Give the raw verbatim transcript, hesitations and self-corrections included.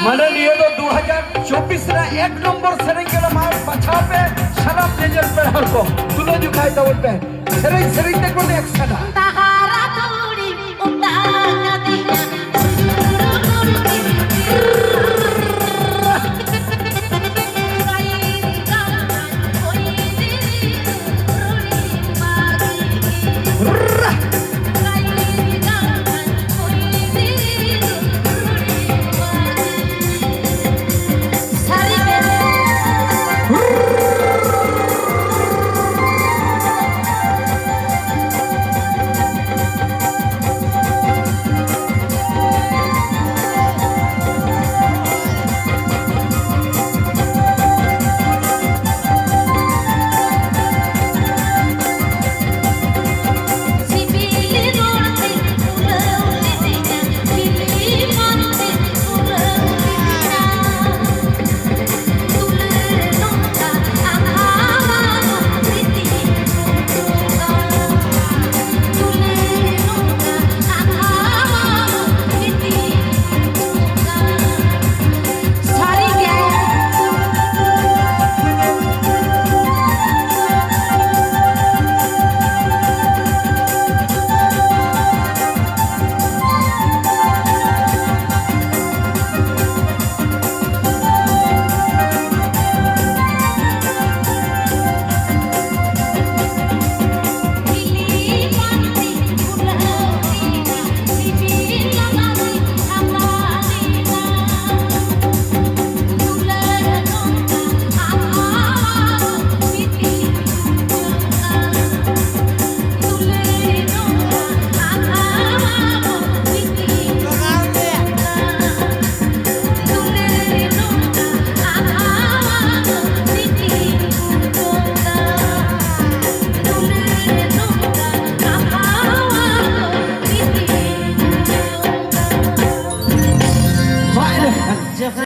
ᱢᱟᱱᱮ ᱱᱤᱭᱟᱹ ᱫᱚ ᱫᱩ ᱦᱟᱡᱟᱨ ᱪᱚᱵᱵᱤᱥ ᱨᱮᱱᱟᱜ ᱮᱠ ᱱᱚᱢᱵᱚᱨ ᱥᱮᱨᱮᱧ ᱠᱟᱱᱟ᱾ ᱢᱟ ᱵᱟᱪᱷᱟᱣ ᱯᱮ, ᱥᱟᱱᱟᱢ ᱧᱮᱧᱮᱞ ᱯᱮᱲᱟ ᱦᱚᱲ ᱠᱚ ᱛᱩᱞᱟᱹ ᱡᱚᱠᱷᱟᱭ ᱛᱟᱵᱚᱱ ᱯᱮ᱾ ᱥᱮᱨᱮᱧ ᱥᱮᱨᱮᱧ ᱛᱮᱠᱚ ᱮᱠᱥᱟᱱᱟ᱾